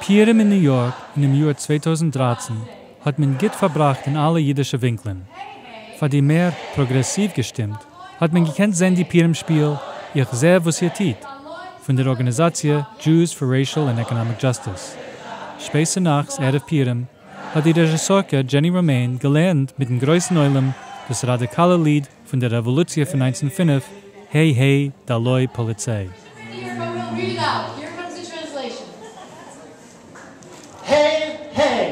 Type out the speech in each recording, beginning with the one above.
פורים אין ניו יארק אינעם יאר 2013 האט מען גוט פארבראכט אין אלע אידישע ווינקלען. פאר די מער פראגרעסיוו געשטימט האט מען געקענט זען די פורים שפיל איך זע וואס איר טוט פון דער ארגאניזאציע Jews for Racial and Economic Justice. שפעט צונאכטס ערב פורים האט די רעזשיסארקע דזשעני ראמעין געלערנט מיטן גרויסן עולם דאס ראדיקאלע ליד פון דער רעוואלוציע פון 1905, העי העי, דאלוי פאליציי. Hey, hey,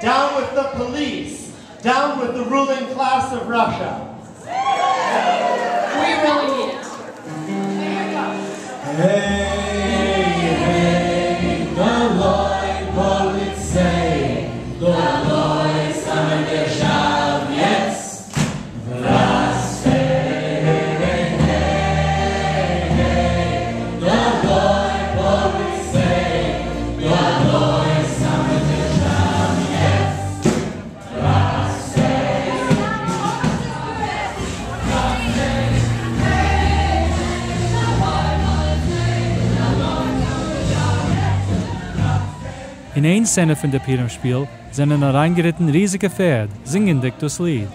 down with the police, down with the ruling class of Russia. We really need it. Here we go. Hey, hey, דאלוי פאליציי, דאלוי самодержавец в России. Hey, hey, דאלוי פאליציי, דאלוי самодержавец в России. אין איין סצענע פון דער פורים שפיל זענען אריינגעריטן ריזיגע פערד, זינגענדיג דאס ליד.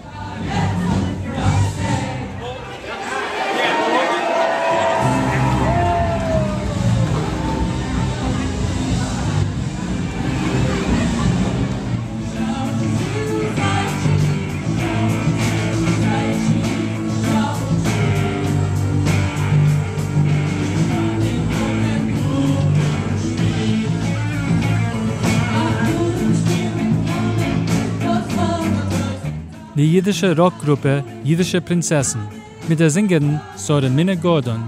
די אידישע ראק-גרופע אידישע פרינצעסן מיט דער זינגערין שרה מינע גארדאן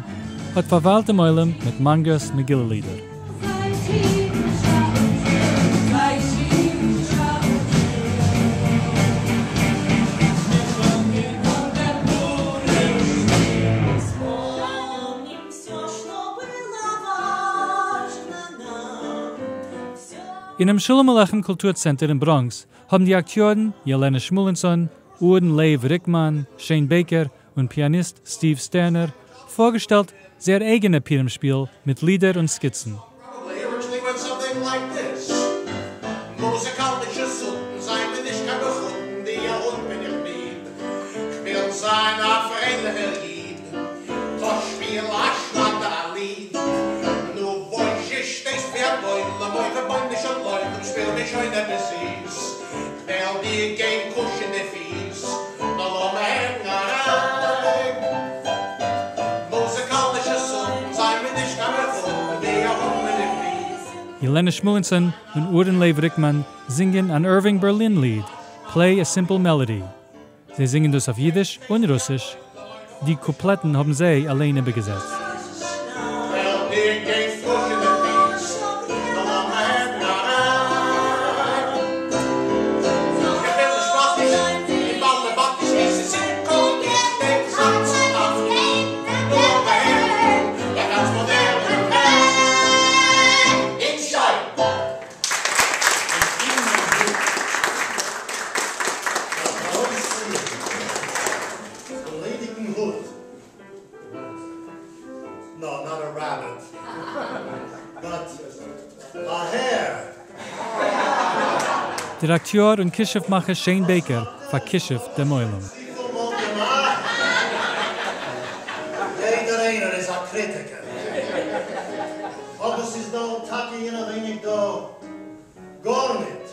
האט פארוויילט דעם עולם מיט מאנגערס מגילה לידער. אינעם שלום עליכם קולטור צענטער אין בראנקס האבן די אקטיארן יעלענע שמואלענסאן, אורן לייב ריקמאן, שיין בעיקער און פיאניסט סטיוו סטערנער פארגעשטעלט זייער אייגענע פורים שפיל מיט לידער און סקיצן. Probably originally went something like this. מוזיקאלישע סוטן, זיי מיר נישט קיין מחותן, ווי א הונט בין איך מיד. כ'וויל זיין א פרייליכער איד, טא שפיל א שלאטע א ליד. נו, וואו זשע שטייסט ווי א גולם, אוי רבונו של עולם, שפיל מיר שוין עפעס זיס. כ'וועל דיר גיין קושן די פיס, נאר לאמיר הערן אריין. מוזיקאלישע סוטן, זיי מיר נישט קיין מחותן, ווי א הונט בין איך מיד. יעלענע שמואלענסאן און אורן לייב ריקמאן זינגען אן אירווינג בערלין ליד, Play a Simple Melody. זיי זינגען דאס אויף אידיש און רוסיש. די קופלעטן האבן זיי אליין איבערגעזעצט. כ'וועל דיר גיין קושן די פיס, נאר לאמיר הערן אריין. געפעלט שפראכיש, און באלעבאטיש, ווי ס'איז סימפל, איך דענק זאץ אויף. נאר לאמיר הערן, א גאנץ מאדערנעם וועג. אין שיין. דעם ליידיגן הוט. No, not a rabbit, but a hare. דער אקטיאר און כישוף-מאכער שיין בעיקער פארכישופט דעם עולם. יעדער איינער איז א קריטיקער. אבער ס'איז דא טאקע אינעווייניג דא גארניט.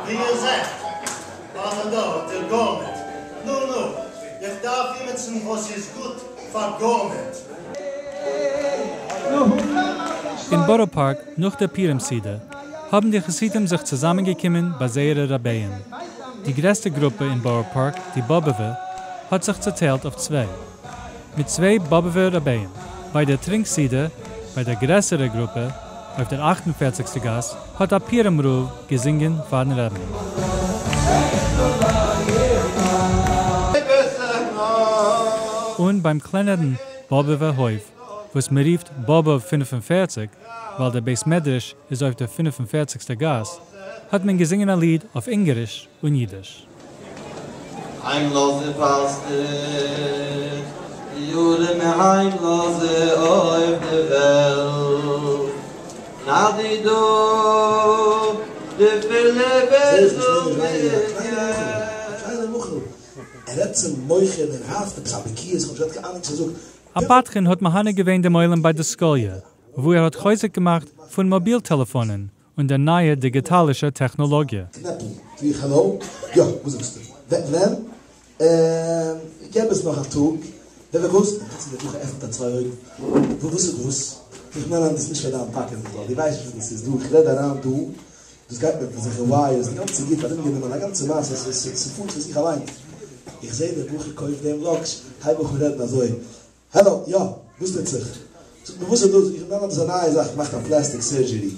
ווי איר זעט, אט דא האט איר גארניט. נו, נו, איך דארף אימיצן וואס איז גוט פאר גארניט. אין בארא פארק נאך דער פורים סעודה האבן די חסידים זיך צוזאמענגעקומען ביי זייערע רביים. די גרעסטע גרופע אין בארא פארק, די באבעווע, האט זיך צעטיילט אויף צוויי. מיט צוויי באבעווער רביים. ביי דער טרינק סעודה, ביי דער גרעסערער גרופע, אויף דער 48סטער גאס, האט א פורים רב געזונגען פארן רבין. און ביים קלענערן באבעווער הויף, וואס מען רופט באבוב 45, ווייל דער בית מדרש איז אויף דער 45סטער גאס, האט מען געזונגען א ליד אויף אונגאריש און אידיש. היימלאזע פאסטעך, די ארעמע היימלאזע אויף דער וועלט. דדי דא די פילע זעה איך נישט מער נישט ווייניגער א קליינער בחור, א קליינער בחור, ער רעדט צום מוכר און ער ווארפט עפעס א בקיאות, איך האב נישט געהאט קיין אהנונג וואס ער זאגט. א בדחן האט מהנה געווען דעם עולם ביי די סקאליע, וואו ער האט חוזק געמאכט פון מאביל טעלעפאנען און דער נייער דיגיטאלישער טעכנאלאגיע. קנעפל, טו איך העלאו? יא, וואס זאגסטו? ווען? אה, געב עס נאך א טאג. ווען ווען וואס? און פלוצלינג דער בחור עפנט א צוויי אויגן, וואס איז דאס? איך נעם אן דאס איז נישט פאר דיין פאקעט בכלל, דו ווייסט נישט וואס דאס איז דא, איך רעד אריין דא, דאס גייט מיט אזעלכע ווייערס, די גאנצע גוף ארומגענומען, א גאנצע מעשה, ס'פארט פון זיך אליין. איך זעה דער בחור קויפט דעם לאקש, הייב איך אן רעדן אזוי, העלא, יא, וואס טוט זיך? זאגט מיר וואס איז דאס? איך נעם אן דאס איז א נייע זאך, געמאכט א פלעסטיק סורדזשערי.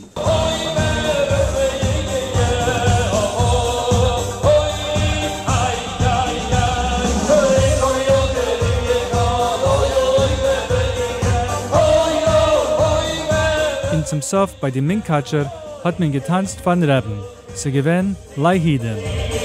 און צום סוף ביי די מונקאטשער האט מען געטאנצט פארן רעבן, ס'געווען ליהודים.